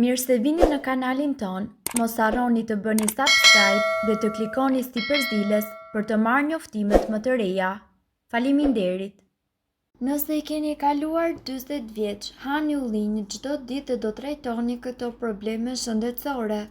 Mirë se vini në kanalin tonë, mos harroni të bëni subscribe dhe të klikoni sipër ziles për të marrë njoftimet më të reja. Faleminderit! Nëse i keni kaluar 40 vjeç, hani ullinj çdo ditë dhe do trajtoni këto probleme shëndetësore.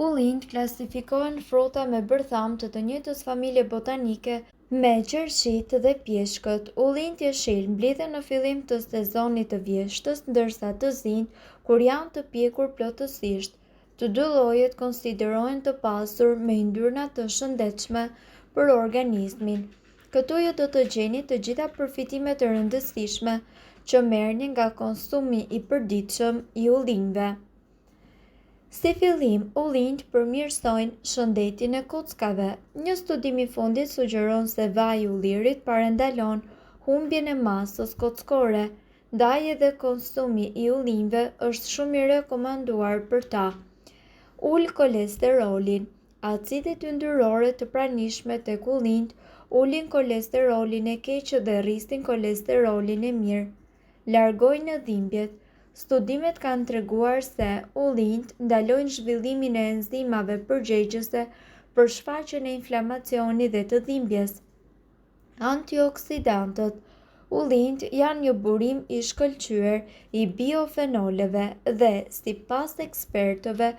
Ullinjtë klasifikohen fruta me bërthamë të të njëjtës familje botanike me qershitë dhe pjeshkët. Ullinjtë jeshilë mblidhen në fillim të sezonit të vjeshtës, ndërsa të zinjtë kur janë të pjekur plotësisht. Të dy llojet konsiderohen të pasur me yndyrna të shëndetshme për organizmin. Këtu ju do të gjeni të gjitha përfitimet e rëndësishme që merrni nga konsumi i përditshëm i ullinjve. Si fillim, ullinjtë përmirësojnë shëndetin e kockave. Një studim i fundit sugjeron se vaji i ullirit parandalon humbjen e masës kockore, ndaj edhe konsumi i ullinjve është shumë i rekomanduar për ta. Ul kolesterolin. Acidet yndyrore të pranishme tek ullinjtë ulin kolesterolin e keq dhe rrisin kolesterolin e mirë. Largojnë dhimbjet. Studimet kanë treguar se ullinjtë ndalojnë zhvillimin e enzimave përgjegjëse për shfaqjen e inflamacionit dhe të dhimbjes. Antioksidantët. Ullinjtë janë një burim i shkëlqyer i biofenoleve dhe, sipas ekspertëve,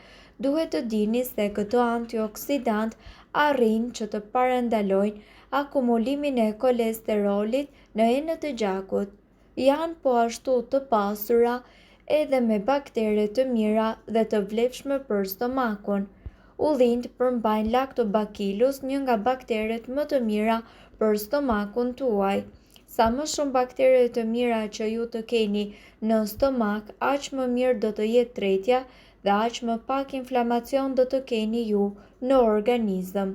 duhet të dini se këto antioksidantë arrijnë që të parandalojnë akumulimin e kolesterolit në enët e gjakut. Janë po ashtu të pasura edhe me baktere të mira dhe të vlefshme për stomakun. Ullinjtë përmbajnë lactobacillus, një nga bakteret më të mira për stomakun tuaj. Sa më shumë baktere të mira që ju të keni në stomak, aq më mirë do të jetë tretja dhe aq më pak inflamacion do të keni ju në organizëm.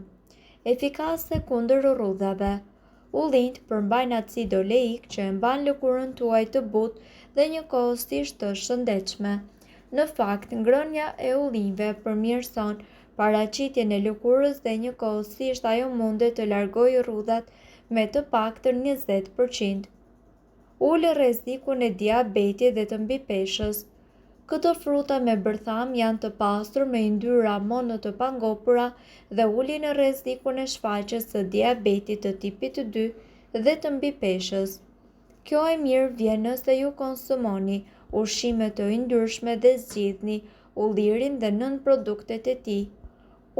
Efikase kundër rrudhave. Ullinjtë përmbajnë acid oleik që e mban lëkurën tuaj të butë dhe njëkohësisht të shëndetshme. Në fakt, ngrënia e ullinjve përmirëson paraqitjen e lëkurës dhe njëkohësisht ajo mundet të largojë rrudhat me të paktën 20%. Ul rrezikun e diabetit dhe të mbipeshës. Këto fruta me bërthamë janë të pasur me yndyra mono të pangopura dhe ulin rrezikun e shfaqjes së diabetit të tipit 2 dhe të mbipeshës. Kjo e mirë vjen nëse ju konsumoni ushqime të yndyrshme dhe zgjidhni ullirin dhe nënproduktet e tij.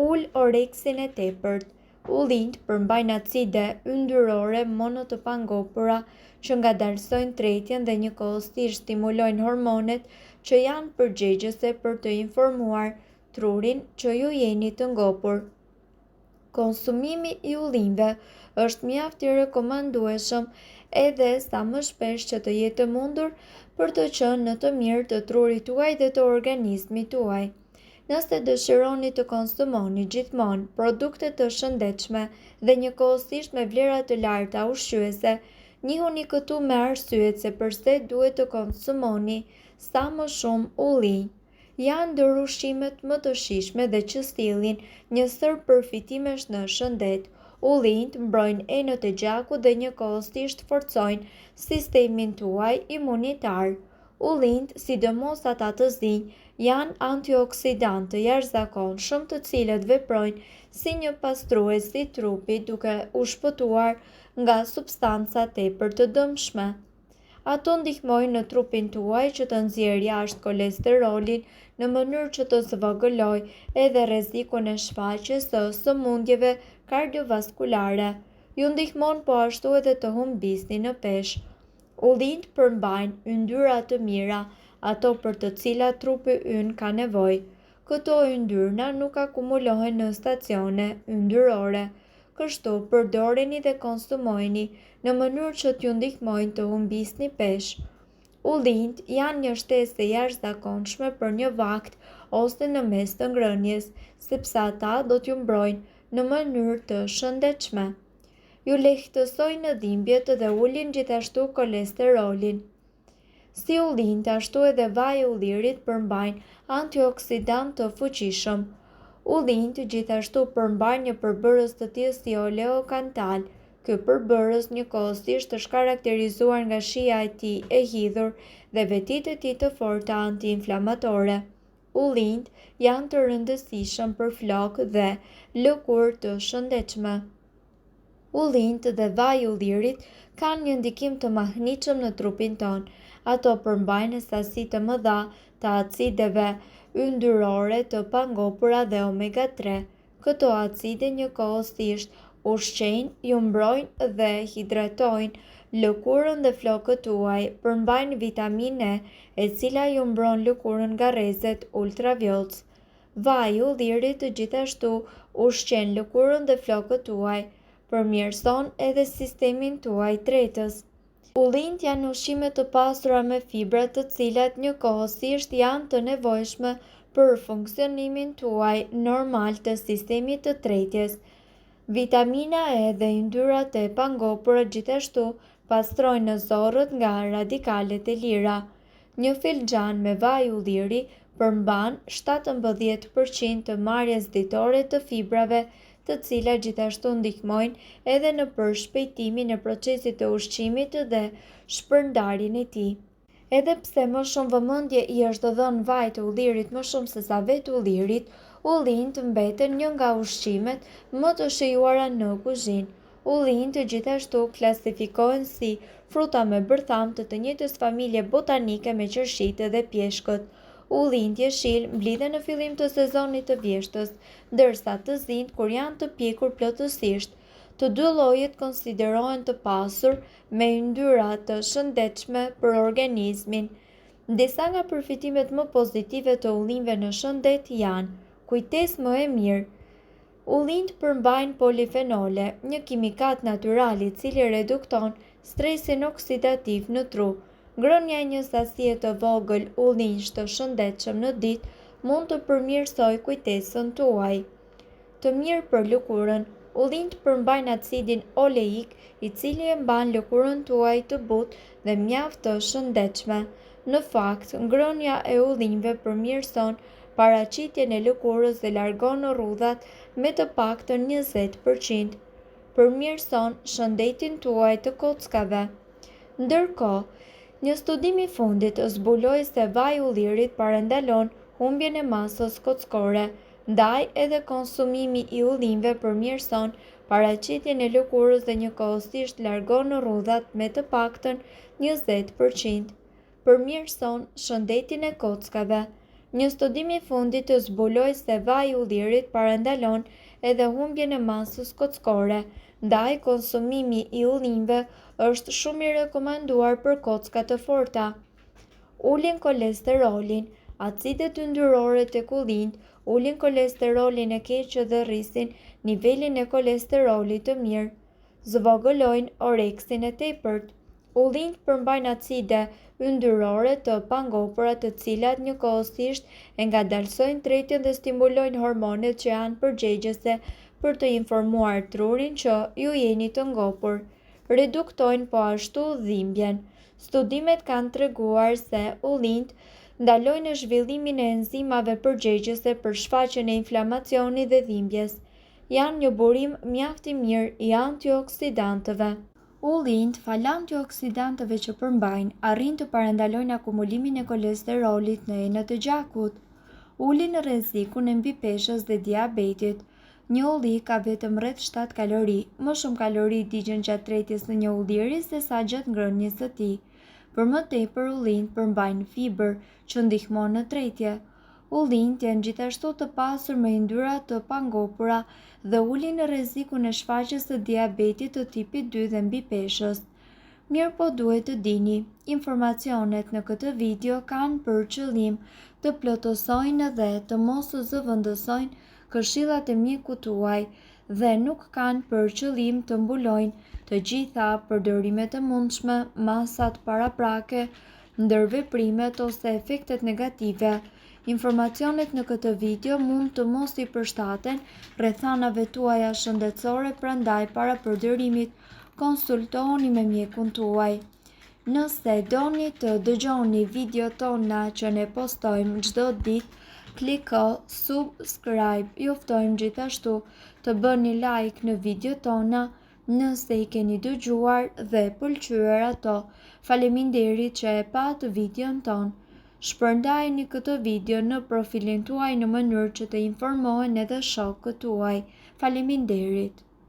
Ul oreksin e tepërt. Ullinjtë përmbajnë acide yndyrore mono të pangopura që ngadalësojnë tretjen dhe njëkohësisht stimulojnë hormonet që janë përgjegjëse për të informuar trurin që ju jeni të ngopur. Konsumimi i ullinjve është mjaft i rekomandueshëm edhe sa më shpesh që të jetë e mundur për të qenë në të mirë të trurit tuaj dhe të organizmit tuaj. Nëse dëshironi të konsumoni gjithmonë produkte të shëndetshme dhe njëkohësisht me vlera të larta ushqyese, njihuni këtu me arsyet se përse duhet të konsumoni sa më shumë ullinj. Janë ndër ushqimet më të shijshme dhe që sjellin një sërë përfitimesh në shëndet. Ullinjtë mbrojnë enët e gjakut dhe njëkohësisht forcojnë sistemin tuaj imunitar. Ullinjtë, sidomos ata të zinj, janë antioksidantë të jashtëzakonshëm të cilët veprojnë si një pastrues i trupit duke u shpëtuar nga substanca tepër të dëmshme. Ato ndihmojnë në trupin tuaj që të nxjerrë jashtë kolesterolin në mënyrë që të zvogëlojë edhe rrezikun e shfaqjes së sëmundjeve kardiovaskulare. Ju ndihmon po ashtu edhe të humbisni në peshë. Ullinjtë përmbajnë yndyra të mira, ato për të cilat trupi ynë ka nevojë. Këto yndyrna nuk akumulohen në stacione yndyrore. Kështu, përdoreni dhe konsumojini në mënyrë që t'ju ndihmojnë të humbisni peshë. Ullinjtë janë një shtesë e jashtëzakonshme për një vakt ose në mes të ngrënies, sepse ata do t'ju mbrojnë në mënyrë të shëndetshme. Ju lehtësojnë dhimbjet dhe ulin gjithashtu kolesterolin. Si ullinjtë ashtu edhe vaji i ullirit përmbajnë antioksidantë të fuqishëm. Ullinjtë gjithashtu përmbajnë një përbërës të tillë si oleokantal. Ky përbërës njëkohësisht është karakterizuar nga shija e tij e hidhur dhe vetitë e tij të forta antiinflamatore. Ullinjtë janë të rëndësishëm për flokë dhe lëkurë të shëndetshme. Ullinjtë dhe vaji i ullirit kanë një ndikim të mahnitshëm në trupin tonë. Ato përmbajnë sasi të mëdha të acideve yndyrore të pangopura dhe omega 3. Këto acide njëkohësisht ushqejnë, ju mbrojnë dhe hidratojnë lëkurën dhe flokët tuaj. Përmbajnë vitaminë E, e cila ju mbron lëkurën nga rrezet ultravjollcë. Vaji i ullirit gjithashtu ushqen lëkurën dhe flokët tuaj, përmirëson edhe sistemin tuaj tretës. Ullinjtë janë ushqime të pasura me fibra të cilat njëkohësisht janë të nevojshme për funksionimin tuaj normal të sistemit të tretjes. Vitamina E dhe yndyrat e pangopura gjithashtu pastrojnë zorrët nga radikalet e lira. Një filxhan me vaj ulliri përmban 17 për qind të marrjes ditore të fibrave, të cilat gjithashtu ndihmojnë edhe në përshpejtimin e procesit të ushqimit dhe shpërndarjen e tij. Edhe pse më shumë vëmendje i është dhënë vajit të ullirit më shumë sesa vetë ullirit, ullinjtë mbeten një nga ushqimet më të shijuara në kuzhinë. Ullinjtë gjithashtu klasifikohen si fruta me bërthamë të të njëjtës familje botanike me qershitë dhe pjeshkët. Ullinjtë jeshilë mblidhen në fillim të sezonit të vjeshtës, ndërsa të zinjtë kur janë të pjekur plotësisht. Të dy llojet konsiderohen të pasur me yndyra të shëndetshme për organizmin. Disa nga përfitimet më pozitive të ullinjve në shëndet janë: kujtesë më e mirë. Ullinjtë përmbajnë polifenole, një kimikat natyral i cili redukton stresin oksidativ në tru. Ngrënia e një sasie të vogël ullinjsh të shëndetshëm në ditë mund të përmirësojë kujtesën tuaj. Të mirë për lëkurën. Ullinjtë përmbajnë acidin oleik, i cili e mban lëkurën tuaj të butë dhe mjaft të shëndetshme. Në fakt, ngrënia e ullinjve përmirëson paraqitjen e lëkurës dhe largon rrudhat me të paktën 20 për qind. Përmirëson shëndetin tuaj të kockave. Ndërkohë, një studim i fundit zbuloi se vaji i ullirit parandalon humbjen e masës kockore, ndaj edhe konsumimi i ullinjve përmirëson paraqitjen e lëkurës dhe njëkohësisht largon rrudhat me të paktën 20 për qind. Përmirëson shëndetin e kockave. Një studim i fundit zbuloi se vaji i ullirit parandalon edhe humbjen e masës kockore, ndaj konsumimi i ullinjve është shumë i rekomanduar për kocka të forta. Ulin kolesterolin. Acidet yndyrore tek ullinjtë ulin kolesterolin e keq dhe rrisin nivelin e kolesterolit të mirë. Zvogëlojnë oreksin e tepërt. Ullinjtë përmbajnë acide yndyrore të pangopura të cilat njëkohësisht e ngadalësojnë tretjen dhe stimulojnë hormonet që janë përgjegjëse për të informuar trurin që ju jeni të ngopur. Reduktojnë po ashtu dhimbjen. Studimet kanë treguar se ullinjtë ndalojnë zhvillimin e enzimave përgjegjëse për shfaqjen e inflamacionit dhe dhimbjes. Janë një burim mjaft i mirë i antioksidantëve. Ullinjtë, falë antioksidantëve që përmbajnë, arrijnë të parandalojnë akumulimin e kolesterolit në enët e gjakut. Ulin rrezikun e mbipeshës dhe diabetit. Një ulli ka vetëm rreth 7 kalori, më shumë kalori digjen gjatë tretjes së një ulliri sesa gjatë ngrënies së tij. Për më tepër ullinjtë përmbajnë fibër që ndihmon në tretje. Ullinjtë janë gjithashtu të pasur me yndyra të pangopura dhe ulin rrezikun e shfaqjes së diabetit të tipit 2 dhe mbipeshës. Mirëpo duhet të dini, informacionet në këtë video kanë për qëllim të plotësojnë dhe të mos zëvendësojnë këshillat e mjekut tuaj dhe nuk kanë për qëllim të mbulojnë të gjitha përdorimet e mundshme, masat paraprake, ndërveprimet ose efektet negative. Informacionet në këtë video mund të mos i përshtaten rrethanave tuaja shëndetësore, prandaj para përdorimit konsultohuni me mjekun tuaj. Nëse doni të dëgjoni videot tona që ne postojmë çdo ditë, kliko subscribe. Ju ftojmë gjithashtu të bëni like në videot tona nëse i keni dëgjuar dhe pëlqyer ato. Faleminderit që e patë videon tonë. Shpërndajeni këtë video në profilin tuaj në mënyrë që të informohen edhe shokët tuaj. Faleminderit!